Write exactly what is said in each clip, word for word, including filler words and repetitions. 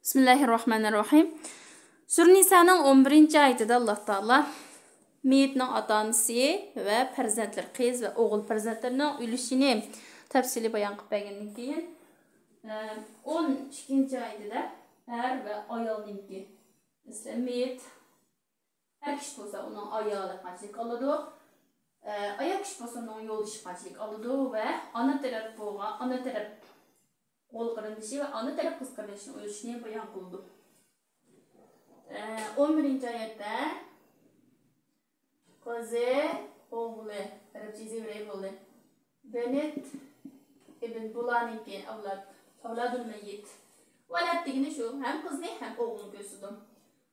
بىسمىللاھىررەھمانىررەھىم. سۈرە نىسانىڭ ئون بىرىنچى ئايىتىدە ئاللاھ تائالا مېيىتنىڭ ئاتا-ئانىسى ۋە پەرزەنتلىرى، قىز ۋە ئوغۇل پەرزەنتلىرىنىڭ ئۈلۈشىنى تەپسىلىي بايان قىلىپ بەرگەندىن كېيىن، ئە، ئون ئىككىنچى ئايىتىدە ئەر ۋە ئايالنىڭكى، مەسىلەن، مېيىت ئەر كىشى بولسا ئۇنىڭ ئايالى قانچىلىك ئالىدۇ، ئە، ئايال كىشى بولسا ئۇنىڭ يولدىشى قانچىلىك ئالىدۇ ۋە ئانا تەرەپ بولغان، ئانا تەرەپ ئوغۇل قېرىندىشى ۋە ئانا تەرەپ قىز قېرىندىشىنىڭ ئۈلۈشىنى بايان قىلىدۇ. ئە، ئون بىرىنچى ئايەتتە قىزى، ئوغلى، ئەرەبچە يېزىۋېرەي بولدى. بنت ابن، بۇلارنىڭكى ئەۋلاد، ئەۋلادۇل مەييىت. ۋەلەد دېگىنى شۇ، ھەم قىزنى، ھەم ئوغلىنى كۆرسىتىدۇ.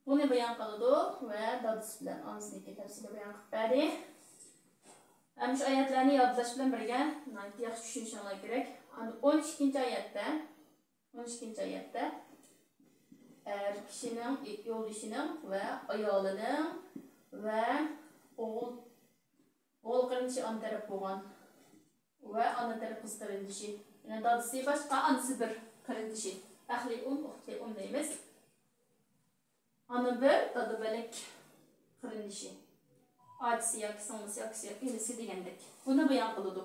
بۇنى بايان قىلىدۇ ۋە دادىسى بىلەن ئانىسىنىڭكى تەپسىلىي بايان قىلىپ بەردى. ھەم شۇ ئايەتلەرنى يادلاش بىلەن بىرگە ناھايىتى ياخشى چۈشىنىشىڭلار كېرەك. ئەمدى ئون ئىككىنچى ئايەتتە، ئون ئىككىنچى ئايەتتە ئەر كىشىنىڭ، يولدىشىنىڭ ۋە ئايالىنىڭ ۋە ئوغۇل، ئوغۇل قېرىندىشى ئانا تەرەپ بولغان ۋە ئانا تەرەپ قىز قېرىندىشى، يەنى دادىسى باشقا، ئانىسى بىر قېرىندىشى، ئەخلى ئۇم، ئۇختى ئۇم دەيمىز. ئانا بىر، دادا بۆلەك قېرىندىشى، ئاچىسى ياكى سىڭلىسى، ئاكىسى ياكى ئىنىسى دېگەندەك. بۇنى بايان قىلىدۇ.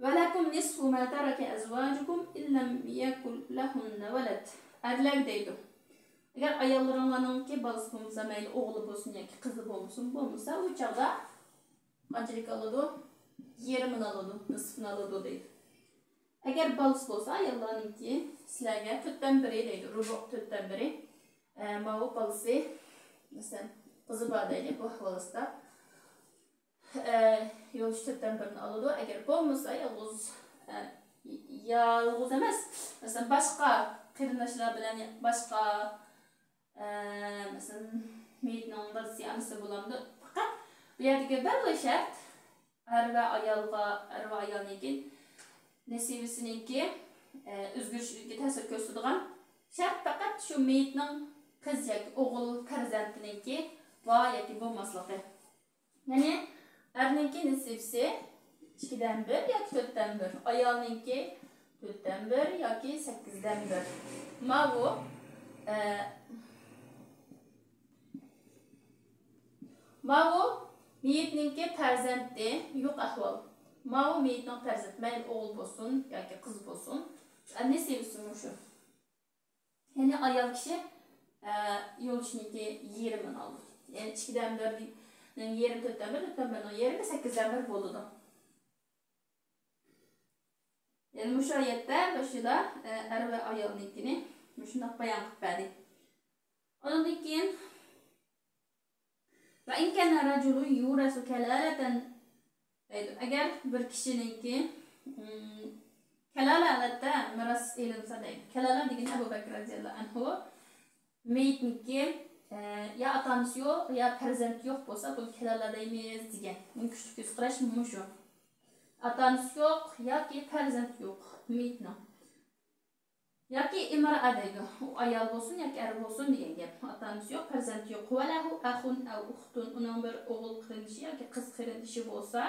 ولكم نصف ما ترك أزواجكم إن لم يكن لهن ولد. ئەرلەر دەيدۇ، ئەگەر ئاياللىرىڭلارنىڭكى بالىسى بولمىسا، مەيلى ئوغلى بولسۇن ياكى قىزى بولمىسۇن، بولمىسا، ئۇ چاغدا قانچىلىك ئالىدۇ؟ يېرىمىنى ئالىدۇ، نىسفىنى ئالىدۇ دەيدۇ. ئەگەر بالىسى بولسا، ئاياللارنىڭكى سىلەرگە تۆتتىن بىرى دەيدۇ، رۇبۇ تۆتتىن بىرى. ئە، ماۋۇ بالىسى، مەسىلەن، قىزى بار دەيلى، بۇ ئەھۋال ئاستىدا، ئە، يولدىشى تۆتتىن بىرىنى ئالىدۇ. ئەگەر بولمىسا، يالغۇز، ئە، يالغۇز ئەمەس، مەسىلەن، باشقا قېرىنداشلار بىلەن، باشقا، ئە، مەسىلەن، مېيىتنىڭ دادىسى، ئانىسى بولامدۇ؟ پەقەت بۇ يەردىكى بىرلا شەرت، ئەر ۋە ئايالغا، ئەر ۋە ئايالنىڭكى نېسىۋىسىنىڭكى، ئە، ئۆزگىرىشىگە تەسىر كۆرسىتىدىغان شەرت پەقەت شۇ مېيىتنىڭ قىز ياكى ئوغۇل پەرزەنتىنىڭكى بار ياكى بولماسلىقى. يەنى ئەرنىڭكى نېسىۋىسى ئىككىدىن بىر ياكى تۆتتىن بىر، ئايالنىڭكى تۆتتىن بىر ياكى سەككىزدىن بىر. ماۋۇ، ئە، ماۋۇ مېيىتنىڭكى پەرزەنتى يوق ئەھۋال. ماۋۇ مېيىتنىڭ پەرزەنتى، مەيلى ئوغۇل بولسۇن ياكى قىز بولسۇن، نېسىۋىسى مۇشۇ. يەنى ئايال كىشى، ئە، يولدىشىنىڭكى يېرىمىنى ئالىدۇ. يەنى ئىككىدىن بىرنىڭ يېرىمى تۆتتىن بىر، تۆتتىن بىرنىڭ يېرىمى سەككىزدىن بىر بولىدۇ. يەنى مۇشۇ ئايەتتە بېشىدا، ئە، ئەر ۋە ئايالنىڭكىنى مۇشۇنداق بايان قىلىپ بەردى. ئۇنىڭدىن كېيىن، وإن كان رجل يورث كلالة دەيدۇ. ئەگەر بىر كىشىنىڭكى، ئىم، كالالا ھالەتتە مىراس ئېلىنسا دەيدۇ. كالالا دېگىنى ئەبۇ بەكرى رەزىياللاھۇ ئەنھۇ مېيىتنىڭكى، ئە، يا ئاتا-ئانىسى يوق، يا پەرزەنتى يوق بولسا، بۇنى كالالا دەيمىز دېگەن. ئۇنىڭ كۈچلۈك يۈز قاراش مۇشۇ. ئاتا-ئانىسى يوق ياكى پەرزەنتى يوق مېيىتنىڭ. ياكى ئىمرائە دەيدۇ. ئۇ ئايال بولسۇن ياكى ئەر بولسۇن دېگەن گەپ. ئاتا-ئانىسى يوق، پەرزەنتى يوق. وله أخ أو أخت، ئۇنىڭ بىر ئوغۇل قېرىندىشى ياكى قىز قېرىندىشى بولسا،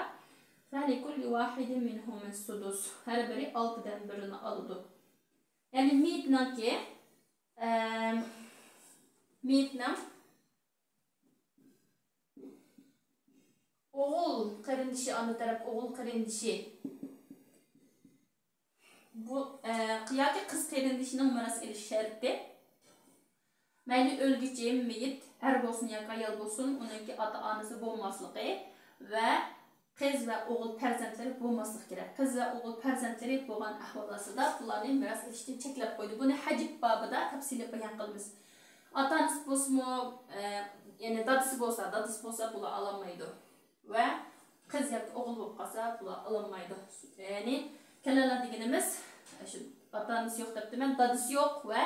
فلكل واحد منهما السدس. ھەر بىرى ئالتىدىن بىرىنى ئالىدۇ. يەنى مېيىتنىڭكى، ئەم، مېيىتنىڭ ئوغۇل قېرىندىشى، ئانا تەرەپ ئوغۇل قېرىندىشى، بۇ، ئە، ياكى قىز قېرىندىشىنىڭ مىراس ئېلىش شەرتى، مەيلى ئۆلگۈچى مېيىت ئەر بولسۇن ياكى ئايال بولسۇن، ئۇنىڭكى ئاتا-ئانىسى بولماسلىقى ۋە قىز ۋە ئوغۇل پەرزەنتلىرى بولماسلىقى كېرەك. قىز ۋە ئوغۇل پەرزەنتلىرى بولغان ئەھۋال ئاستىدا بۇلارنى مىراس ئېلىشتىن چەكلەپ قويدى. بۇنى ھەجىب بابىدا تەپسىلىي بايان قىلىمىز. ئاتا-ئانىسى بولسىمۇ، ئە، يەنى دادىسى بولسا، دادىسى بولسا بۇلار ئالالمايدۇ. ۋە قىز ياكى ئوغۇل بولۇپ قالسا، بۇلار ئالالمايدۇ. يەنى كالالا دېگىنىمىز، شۇ ئاتا-ئانىسى يوق دەپتىمەن، دادىسى يوق ۋە،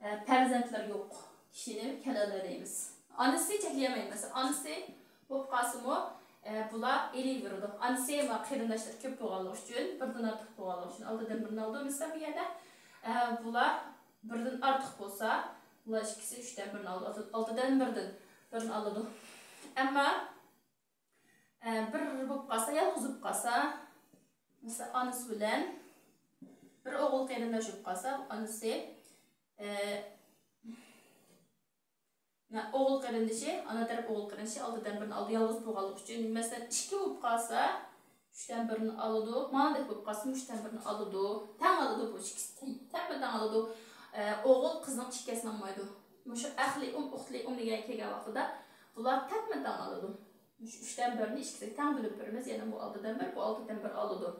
ئە، پەرزەنتلىرى يوق كىشىنى كالالا دەيمىز. ئانىسى چەكلىيەلمەيدۇ. مەسىلەن، ئانىسى بولۇپ قالسىمۇ، ئە، بۇلار ئېلىۋېرىدۇ. ئانىسى ۋە قېرىنداشلىرى كۆپ بولغانلىقى ئۈچۈن، بىردىن ئارتۇق بولغانلىقى ئۈچۈن، ئالتىدىن بىرنى ئالىدۇ. مەسىلەن، بۇ يەردە، ئە، بۇلار بىردىن ئارتۇق بولسا، بۇلار ئىككىسى ئۈچتىن بىرنى ئالىدۇ. ئالتىدىن بىردىن بىرنى ئالىدۇ. ئەمما ئە، بىر بولۇپ قالسا، يالغۇز بولۇپ قالسا، مەسىلەن، ئانىسى بىلەن بىر ئوغۇل قېرىنداش بولۇپ قالسا، ئانىسى، ئە، ئوغۇل قېرىندىشى، ئانا تەرەپ ئوغۇل قېرىندىشى ئالتىدىن بىرنى ئالىدۇ، يالغۇز بولغانلىقى ئۈچۈن. مەسىلەن، ئىككى بولۇپ قالسا، ئۈچتىن بىرنى ئالىدۇ. مانادەك بولۇپ قالسا، ئۈچتىن بىرنى ئالىدۇ. تەڭ ئالىدۇ بۇ ئىككىسى. تەڭ، تەڭ ئالىدۇ. ئە، ئوغۇل قىزنىڭ ئىككىسىنى ئالمايدۇ. مۇشۇ ئەخلى ئۇم، ئۇختلى ئۇم دېگەن كەلگەن ۋاقتىدا بۇلار تەڭمۇ تەڭ ئالىدۇ. مۇشۇ ئۈچتىن بىرنى ئىككىسىگە تەڭ بۆلۈپ بېرىمىز. يەنى بۇ ئالتىدىن بىر، بۇ ئالتىدىن بىر ئالىدۇ.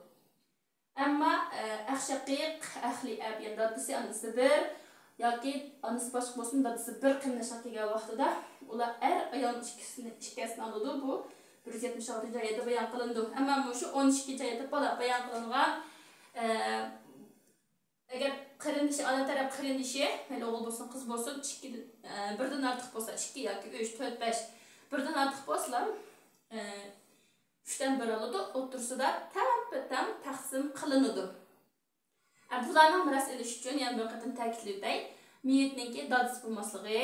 ئەمما، ئە، ئەخ شەقىق، ئەخلى ئەب، يەنى دادىسى، ئانىسى بىر ياكى ئانىسى باشقا بولسۇن، دادىسى بىر قېرىنداشلار كەلگەن ۋاقتىدا ئۇلار ئەر ئايالنىڭ ئىككىسىنى، ئىككىسىنى ئالىدۇ. بۇ بىر يۈز يەتمىش ئالتىنچى ئايەتتە بايان قىلىنىدۇ. ئەمما مۇشۇ ئون ئىككىنچى ئايەتتە بالا-، بايان قىلىنغان، ئە، ئەگەر قېرىندىشى، ئانا تەرەپ قېرىندىشى، مەيلى ئوغۇل بولسۇن، قىز بولسۇن، ئىككىدىن، ئە، بىردىن ئارتۇق بولسا، ئىككى ياكى ئۈچ، تۆت، بەش، بىردىن ئارتۇق بولسىلا، ئە، ئۈچتىن بىر ئالىدۇ، ئوتتۇرىسىدا تەڭپە تەڭ تەقسىم قىلىنىدۇ. ئە، بۇلارنىڭ مىراس ئېلىش ئۈچۈن يەنە بىر قېتىم تەكىتلىۋېتەي، مېيىتنىڭكى دادىسى بولماسلىقى،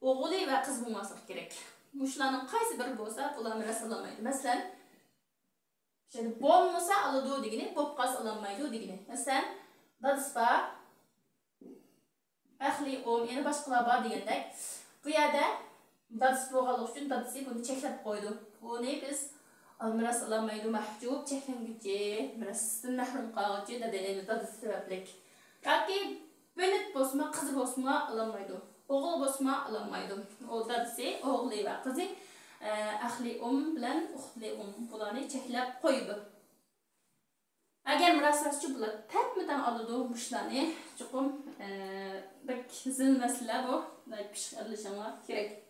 ئوغلى ۋە قىزى بولماسلىقى كېرەك. مۇشۇلارنىڭ قايسى بىرى بولسا، بۇلار مىراس ئالالمايدۇ. مەسىلەن، شەيدە بولمىسا ئالىدۇ دېگىنى، بولۇپ قالسا ئالالمايدۇ دېگىنى. مەسىلەن، دادىسى بار، ئەخلى ئۇم، يەنە باشقىلار بار دېگەندەك. بۇ يەردە دادىسى بولغانلىقى ئۈچۈن دادىسى بۇنى چەكلەپ قويىدۇ. بۇنى بىز مىراس ئالالمايدۇ، مەھجۇپ، چەكلەنگۈچى، مىراستىن مەھرۇم قالغۇچى، دادىسى سەۋەبلىك. ياكى بىنت بولسىمۇ، قىزى بولسىمۇ ئالالمايدۇ. ئوغۇل بولسىمۇ ئالالمايدۇ. ئۇ دادىسى، ئوغلى ۋە قىزى، ئە، ئەخلى ئۇم بىلەن ئۇختلى ئۇم بۇلارنى چەكلەپ قويىدۇ. ئەگەر مىراس ئالسىچۇ بۇلار تەڭمۇ تەڭ ئالىدۇ مۇشۇلارنى. چوقۇم، ئە، بەك زىل مەسىلە بۇ. بەك پىششىق ئېلىشىڭلار كېرەك.